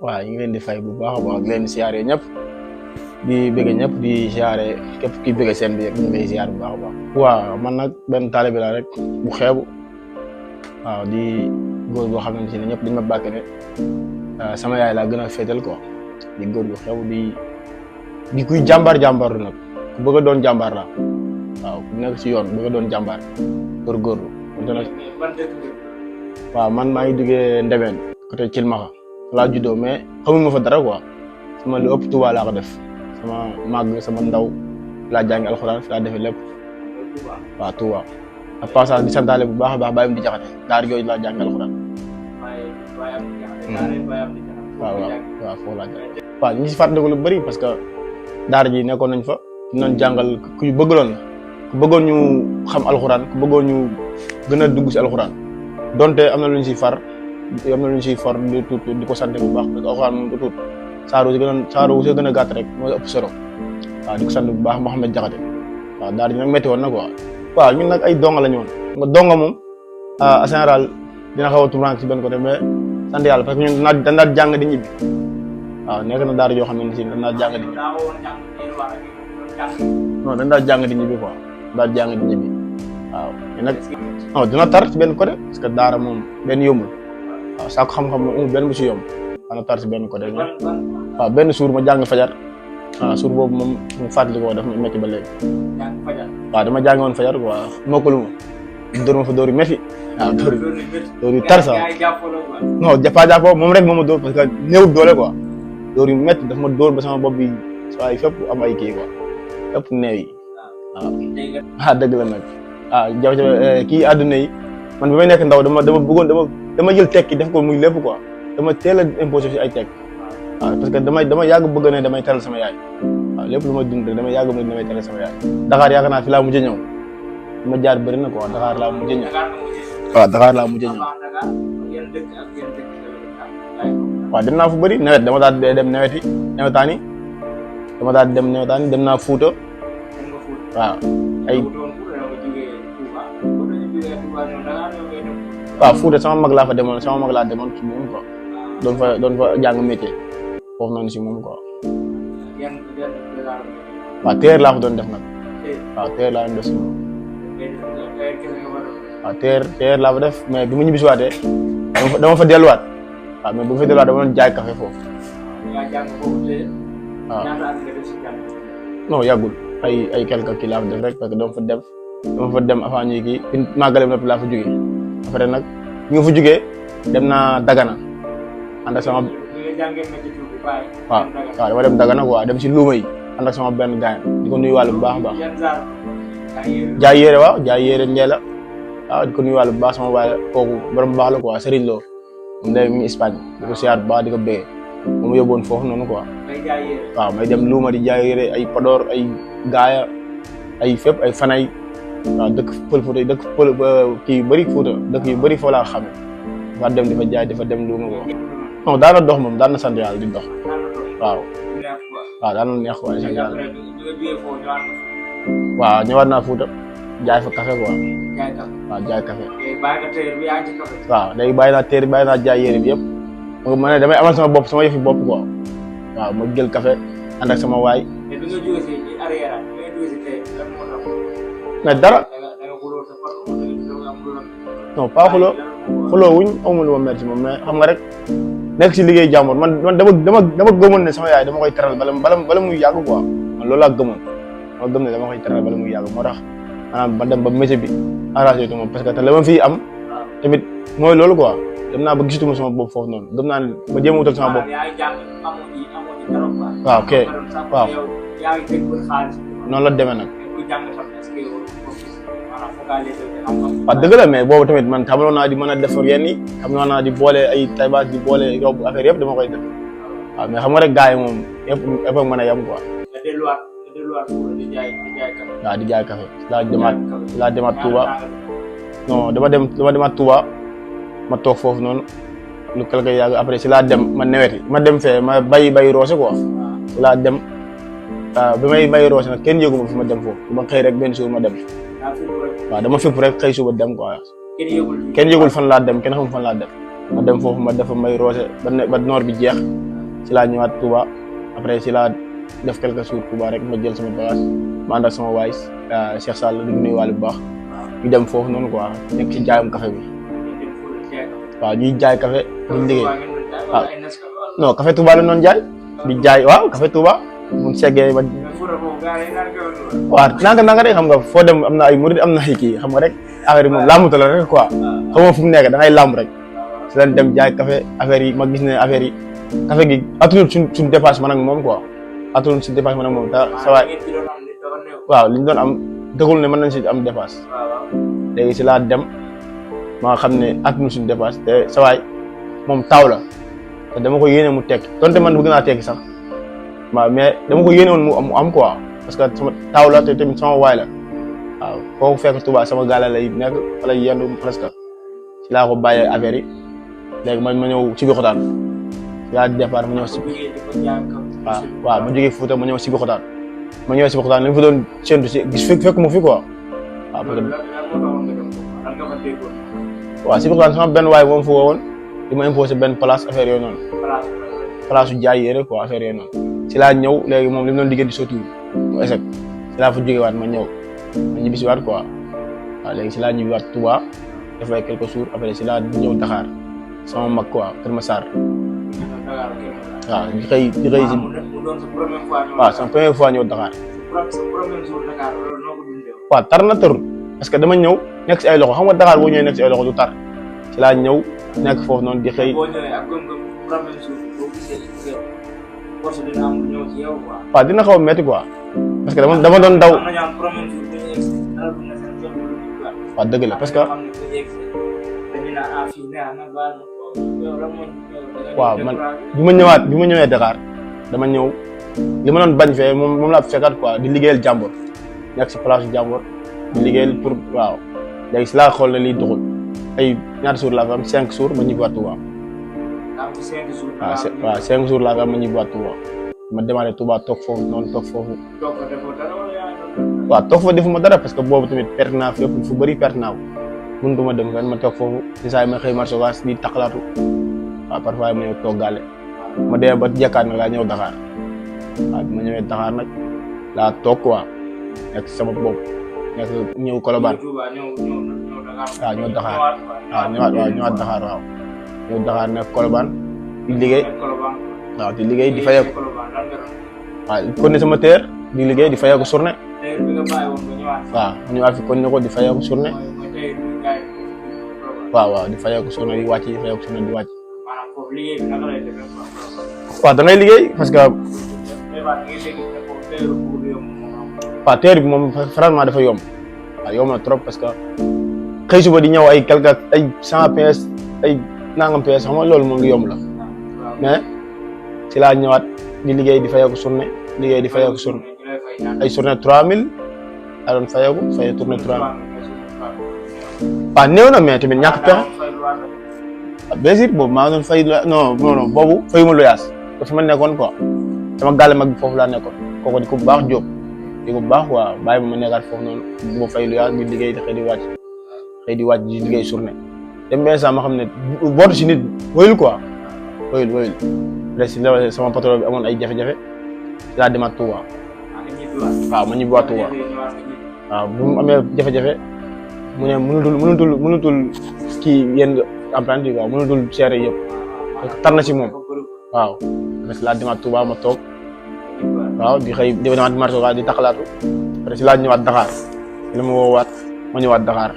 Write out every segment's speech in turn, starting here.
waaw ñu ngi leen di fay bu baax a baax di leen siyaare ñëpp di bëgg ñëpp di siyaare képp ki bëgg seen bi rek ñu ngi lay siyaare bu baax a baax. waaw man nag benn taalibe la rek bu xeebu waaw di góor boo xamante ne ñëpp dañ ma bàkk ne sama yaay laa gën a féetal quoi di góor bu xeebu di kuy jàmbaar lu nag ku bëgg a doon jàmbaar la waaw ku nekk ci yoon bëgg a doon jàmbaar góorgóorlu. waaw man maa ngi jógee Ndemeen côté Cilmaxa laa juddoo mais xamuma fa dara quoi sama lu ëpp Touba laa ko def sama màgg sama ndaw fi laa jàngi alxuraan fi laa defee lépp waaw Touba ak passage di santaale bu baax a baax bàyyam di jaxate daar jooju laa jàngi alxuraan waaw foofu laa jàng waaw ñu si fàttaliku lu bëri parce que daara ji nekkoon nañ fa ñu doon jàngal ku ñu bëggaloon la ku bëggoon ñu xam alxuraan ku bëggoon ñu gën a dugg si alxuraan donte am na lu ñu siy far am na lu ñu siy for di tuut di ko sant bu baax parce que alxuraan moom du tuut saaru si gën a gàtt rek mooy ëpp solo waaw di ko sant bu baax Mouhamed Diakhaté waaw daara ji nag métti woon na quoi waaw ñun nag ay donga la ñu woon nga donga moom en général dina xaw a turank si benn côté mais sant yàlla parce que ñun dañ daan jàng di ñibbi waaw nekk na daara yoo xam ne si dañ daan jàng di ñibbi non dañ daan jàng di ñibbi quoi daal jàng di ñibbi waaw mais nag non dina tar ci benn côté parce que daara moom benn yombul waaw saako xam-xam moom amul benn bu si yomb dana tar ci benn côté waaw benn suur ma jàng fajar waaw suur boobu moom mu fàttali ko daf ma métti ba léegi waaw dama jàng woon fajar quoi mokkalu ma dóor ma fa dóor yu métti waaw dóor yu tar sax non jàppoo moom rek moo ma dóor parce que néewul doole quoi dóor yu métti daf ma dóor ba sama bopp bi waaye fépp am ay kii quoi fépp neew yi waaw dëgg la nag jafe-jafe kii àdduna yi man bi may nekk ndaw dama bëggoon dama jël tekki def ko muy lépp quoi dama teel a imposé si ay tekk waaw parce que dama yàgg bëgg ne damay teral sama yaay waaw lépp lu may dund rek dama yàgg bëgg ne damay teral sama yaay Dakar yaakaar naa fi laa mujj ñëw ma jaar bëri na quoi Dakar laa mujj ñëw waaw Dakar laa mujj ñëw waaw dem naa fu bëri nawet dama daal dem newetaani dem naa Fuuta waaw waaw Fuuta sama mag laa demoon ci moom quoi doon fa jàng métier foofu noonu si moom quoi waaw téer laa fa doon def nag waaw téer laa doon def si moom waaw téer laa fa def mais bi ma ñibbisiwaatee dama fa delluwaat waaw mais bu ma fa delluwaat dama doon jaay café foofu waaw non yàggul ay quelques kii laa fa def rek parce que dama fa dem avant ñuy kii bi màggale noppi laa fa jógee après nag ñu fa jógee dem naa Dagana ànd ak sama waaw dama dem Dagana quoi dem si luuma yi ànd ak sama benn gaañ di ko nuyuwaale bu baax a baax jaay yére Ndeela waaw di ko nuyuwaale bu baax sama waay kooku borom baax la quoi Serigne Lo moom day mi Espagne di ko siyaar bu baax di ko bëggee moom yóbboon foofu noonu quoi waaw may dem luuma di jaay yére ay Podor ay gaaya ay fépp ay fanay waaw dëkk pël Fuuta yi dëkk pël kii yu bëri Fuuta dëkk yu bëri foo laa xame dafa dem di fa jaay di fa dem luuma ko non daan na dox moom daan na sant yàlla di dox waaw daan na neex quoi sant yàlla waaw ñëwaat naa Fuuta jaay fa café quoi waaw jaay café waaw léegi bàyyi naa téer bàyyi naa jaay yére bi yëpp ma ne damay amal sama bopp sama yëfi bopp quoi waaw ma jël café ànd ak sama waay mais dara non pas xuloo wuñ amul lu ma merci moom mais xam nga rek nekk si liggéey jàmbur man dama gëmoon ne sama yaay dama koy teral bala muy yàgg quoi man loolu laa gëmoon ma gëm ne dama koy teral bala muy yàgg moo tax maanaam ma dem ba métier bi arrangé tu moom parce que te la ma fii am tamit mooy loolu quoi dem naa ba gisatuma sama bopp foofu noonu gëm naa ne ma jéem a wutal sama bopp waaw ok waaw noonu la demee nag waaw dëgg la mais boobu tamit man xamaloon naa di mën a defar yenn yi xamaloon naa di boole ay taybaas di boole rob affaire yëpp dama koy def waaw mais xam nga rek gars yi moom yëpp mën a yem quoi waaw di jaay café laa demaat Touba non dama demaat Touba ma toog foofu noonu lu quelque yàgg après si laa dem ma neweti ma dem fee ma bay roose quoi si laa dem bi may bay roose nag kenn yëgu ma fi ma dem foofu ma xëy rek benn jour ma dem waaw dama fépp rek xëy suba dem quoi kenn yëgul fan laa dem kenn xamul fan laa dem ma dem foofu ma defa may roose ba noor bi jeex si laa ñëwaat Touba après si laa def quelques jours Touba rek ma jël sama bagage ma ànd ak sama waay Cheikh Sall di nuyuwaale bu baax ñu dem foofu noonu quoi nekk ci jaayam café bi waaw ñuy jaay café di liggéey waaw non café Touba la noonu jaay di jaay waaw café Touba mun seggee ba waaw nanga rek xam nga foo dem am na ay murid am na ay kii xam nga rek affaire yi moom làmbatu la rek quoi xam nga fu mu nekk da ngay làmb rek si leen dem jaay café affaire yi ma gis ne affaire yi café gi atunul suñ dépasse man ak moom quoi atunul suñ dépasse man ak moom ta sa waay waaw li ñu doon am dëggul ne mën nañ si am dépasse léegi si laa dem ma xam ne atunul suñ dépasse te sa waay moom taaw la te dama ko yéene mu tekki donte man bëgg naa tekki sax waaw mais dama ko yéene woon mu am quoi parce que sama taaw la te tamit sama waay la waaw foofu fekk Touba sama gaale lay nekk fa lay yendu presque si laa ko bàyyee affaire yi léegi ma ñëw si Sébikotane si laa départ ma ñëw si waaw ma jógee Fouta ma ñëw si Sébikotane ma ñëw si Sébikotane li ma fa doon séntu si gis fekk mu fi quoi waaw parce que waaw Sébikotane sama benn waay moom fa woon di ma imposé benn place affaire yooyu noonu place su jaay yére quoi affaire yooyu noonu si laa ñëw léegi moom li mu doon liggéey di sotti mu échec si laa fa jógewaat ma ñëw ma ñibbisiwaat quoi waaw léegi si laa ñibbiwaat Touba def ay quelques jours après si laa ñëw Dakar sama mag quoi Kër Massar waaw di xëy si waaw sama première fois ñëw Dakar waaw tar na tarul parce que dama ñëw nekk si ay loxo xam nga Dakar boo ñëwee nekk si ay loxo du tar si laa ñëw nekk foofu noonu di xëy waaw dina xaw a métti quoi parce que dama doon daw waaw dëgg la parce que waaw man bi ma ñëwee Dakar dama ñëw li ma doon bañ fee moom laa fekkaat quoi di liggéeyal jàmbur nekk si place jàmbur di liggéeyal pour waaw léegi si laa xool ne lii doxul ay ñaata jours laa fi am 5 jours ma ñibbiwaat Touba waaw 5 jours laa fi am ma ñibbiwaat Touba ma démarré Touba toog foofu noonu toog foofu waaw toog fa defuma dara parce que boobu tamit perte naa fépp fu bëri perte naa ko mënutuma dem fenn ma toog foofu si saa yi ma xëy marché waas di taxalaatu waaw parfois ma ñëw toog gaale ma demee ba jekkaat nag laa ñëw Dakar waaw bi ma ñëwee Dakar nag laa toog quoi nekk sama bopp nekk ñëw Colobane waaw ñëw Dakar waaw ñëwaat Dakar waaw ñëw Dakar nekk Colobane di liggéey waaw di liggéey di fayeeku waaw kon ne sama teer di liggéey di fayeeku journée waaw ñëwaat fi kon ne ko di fayeeku journée waaw di fayeeku journée di wàcc di fayeeku journée di wàcc waaw da ngay liggéey parce que waaw teer bi moom franchement dafa yomb waaw yomb na trop parce que xëy suba di ñëw ay quelque ay 100 PS ay nangam PS xam nga loolu moom lu yomb la mais si laa ñëwaat di liggéey di fayeeku journée liggéey di fayeeku journée ay journée 3000 laa doon fayeeku tournée 3000 waaw néew na mais tamit ñàkk pexe bien sûr boobu maa ngi doon fay non boobu fayuma luyaas te fi ma nekkoon quoi sama gàlle mag bi foofu laa nekkoon kooku di ko bu baax jóob di ko bu baax waaw bàyyi ma nekkaat foofu noonu bu ma fay luyaas di liggéey di xëy di wàcc di liggéey journée dem benn saa ma xam ne bootu si nit wóyul quoi wóyul presque sama patron bi amoon ay jafe-jafe si laa demaat Touba waaw ma ñibbiwaat Touba waaw bu mu amee jafe-jafe mu ne mënutul kii yenn emprunté yi quoi mënutul gérer yëpp parce que tar na si moom waaw parce que laa demaat Touba ma toog waaw di xëy di demaat marché waaw di taxalaatu après si laa ñëwaat Dakar si la ma woowaat ma ñëwaat Dakar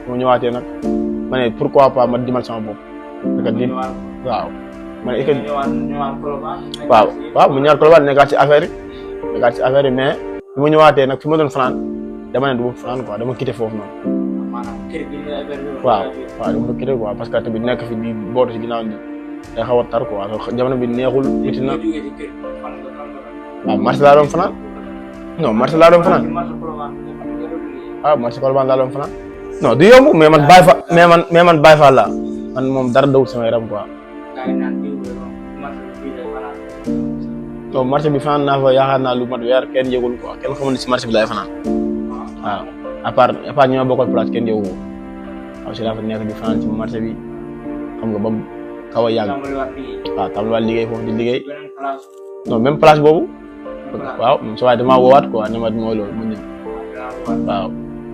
ma ñëwaatee nag ma ne pourquoi pas ma dimal sama bopp parce que nit waaw ma ne waaw mu ñëwaat Colobane nekkaat si affaire yi mais bi ma ñëwaatee nag fi ma doon fanaan dama ne du ma fanaan quoi dama quitté foofu noonu waaw dama quitté quoi parce que tamit nekk fi di bootu si ginnaaw ni day xaw a tar quoi jamono bi neexul métti na waaw marché laa doon fanaan non marché laa doon fanaan waaw marché Colobane laa doon fanaan non du yomb mais man Baye Fall laa man moom dara dawul sama yaram quoi non marché bi fanaan naa fa yaakaar naa lu mat weer kenn yëgul quoi kenn xamul ne si marché bi laay fanaan waaw à part ñi ma bokkal place kenn yëgu ko waaw si laa fa nekk di fanaan ci marché bi xam nga ba xaw a yàgg waaw tàmbaliwaat liggéey foofu di liggéey non même place boobu waaw su waaye damaa woowaat quoi ne ma mooy loolu ma ñëw waaw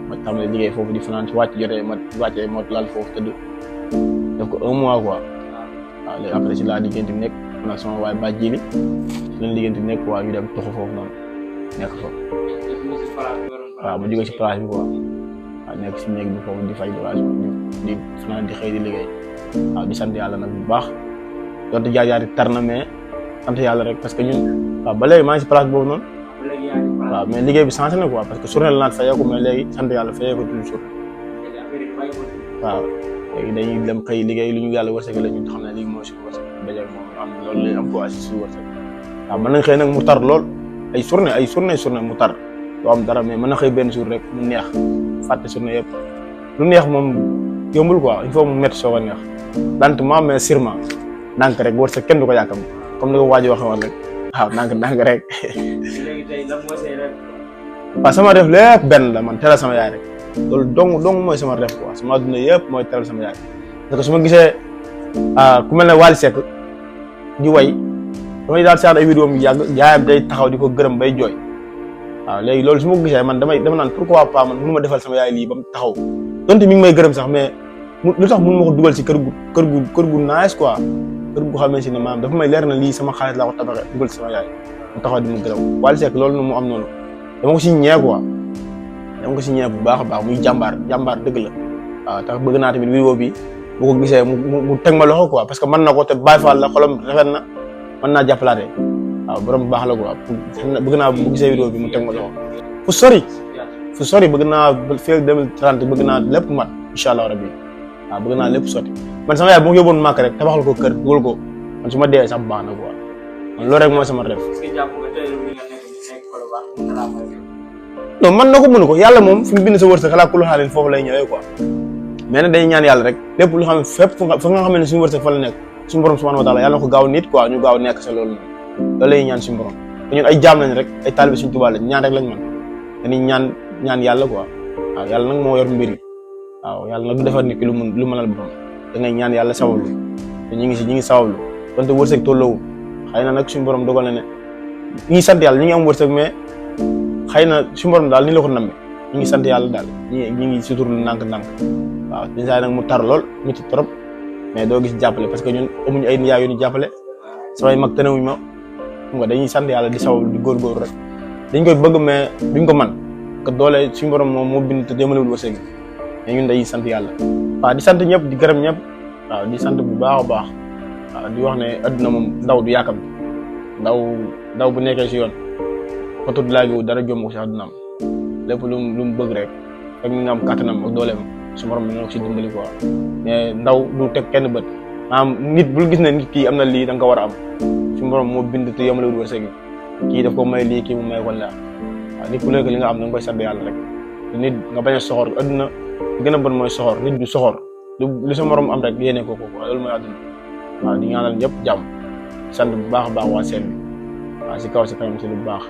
ma tàmbali liggéey foofu di fanaan si wàcc jotee ma wàccee ma lal foofu tëdd def ko 1 mois quoi waaw léegi après si laa diggante nekk man ak sama waay ba jili si leen diggante nekk quoi ñu dem tuxu foofu noonu nekk fa waaw ma jógee si place bi quoi waaw nekk si néeg bi foofu di fay location di fanaan di xëy di liggéey waaw di sant yàlla nag bu baax donte jaar-jaar tar na mais sant yàlla rek parce que ñun waaw ba léegi maa ngi si place boobu noonu waaw mais liggéey bi changé na quoi parce que journée la naat fayeeku mais léegi sant yàlla fayeeku toujours waaw léegi dañuy dem xëy liggéey lu ñu yàlla wërsëg la ñu xam ne lii mooy suñu wërsëg dajeeg moom am loolu lañ am quoi si suñu wërsëg waaw mën nañ xëy nag mu tar lool ay journée mu tar doo am dara mais mën na xëy benn jour rek mu neex fàtte journée yëpp lu neex moom yombul quoi il faut mu métti soo ko neex lentement mais sûrement ndànk rek wërsëg kenn du ko yàkkam comme ni ko waa ji waxee woon rek waaw ndànk rek waaw sama def lépp benn la man teral sama yaay rek loolu dong mooy sama def quoi sama adduna yëpp mooy teral sama yaay parce que su ma gisee ku mel ne Wally Seck di way damay daal seet ay vidéo yu yàgg yaayam day taxaw di ko gërëm bay jooy waaw léegi loolu su ma ko gisee man dama naan pourquoi pas man mënu ma defal sama yaay lii ba mu taxaw donte mi ngi may gërëm sax mais lu tax mënu ma ko dugal si kër gu nice quoi kër gu xamee si ne maanaam dafa may leer na lii sama xaalis laa ko tabaxee dugal si sama yaay mu taxaw di ma gërëm Wally Seck loolu nu mu am noonu dama ko si ñee quoi dama ko si ñee bu baax a baax muy jàmbaar dëgg la waaw tax bëgg naa tamit vidéo bi bu ko gisee mu teg ma loxo quoi parce que mën na ko te Baye Fall la xolam rafet na mën naa jàppalaate waaw borom bu baax la quoi bëgg naa bu gisee vidéo bi mu teg ma loxo fu sori bëgg naa fii 2030 bëgg naa lépp mat incha allah rabbi waaw bëgg naa lépp sotti man sama yaay bu ma yóbboon màkk rek tabaxal ko kër dugal ko man su ma dee sax baax na quoi man loolu rek mooy sama rêve. non man na ko mënu ko yàlla moom fi mu bind sa wërsëg xalaat ku lu xaalin foofu lay ñëwee quoi mais nag dañuy ñaan yàlla rek lépp lu xam ne fépp fa nga xam ne suñu wërsëg fa la nekk suñu borom subhanahu wa taala yàlla na ko gaaw nit quoi ñu gaaw nekk sa loolu noonu loolu lay ñaan suñu borom te ñun ay jaam lañ rek ay taalibe suñu Tuubaa lañ ñaan rek lañ mën dañuy ñaan yàlla quoi waaw yàlla nag moo yor mbir yi waaw yàlla nag du defar nit ki lu mënal boppam da ngay ñaan yàlla sawablu te ñu ngi sawablu donte wërsëg tolloowul xëy na nag suñu borom dogal na ne ñu ngi sant yàlla ñu ngi am wërsëg mais xëy na suñu borom daal ni la ko nammee ñu ngi sant yàlla daal ñu ngi suturlu ndànk-ndànk waaw déjà nag mu tar lool métti trop mais doo gis jàppale parce que ñun amuñu ay nijaay yu ñu jàppale samay mag tënewuñu ma xam nga dañuy sant yàlla di sawablu di góorgóorlu rek dañ koy bëgg mais duñ ko man que doole suñu borom moom moo bind te jëmalewul wërsëg mais ñun dañuy sant yàlla waaw di sant ñëpp di gërëm ñëpp waaw di sant bu baax a baax waaw di wax ne adduna moom ndaw du yàkkam ndaw bu nekkee si yoon foto du laagi dara jomb ko si addunaam lépp lu mu bëgg rek fekk nga am kàttanam ak dooleem su borom bi moo ko si dimbali quoi mais ndaw du teg kenn bët maanaam nit bul gis ne nit kii am na lii da nga ko war a am su borom moo bind te yemalewul wërsëg kii daf ko may lii kii mu may ko laa waaw nit ku nekk li nga am da nga koy sant yàlla rek nit nga bañ a soxor adduna gën a bon mooy soxor nit du soxor lu sa morom am rek yéene ko loolu mooy adduna waaw di ñaanal ñëpp jàmm sant bu baax a baax waa seen bi waaw si kaw si kanam si lu baax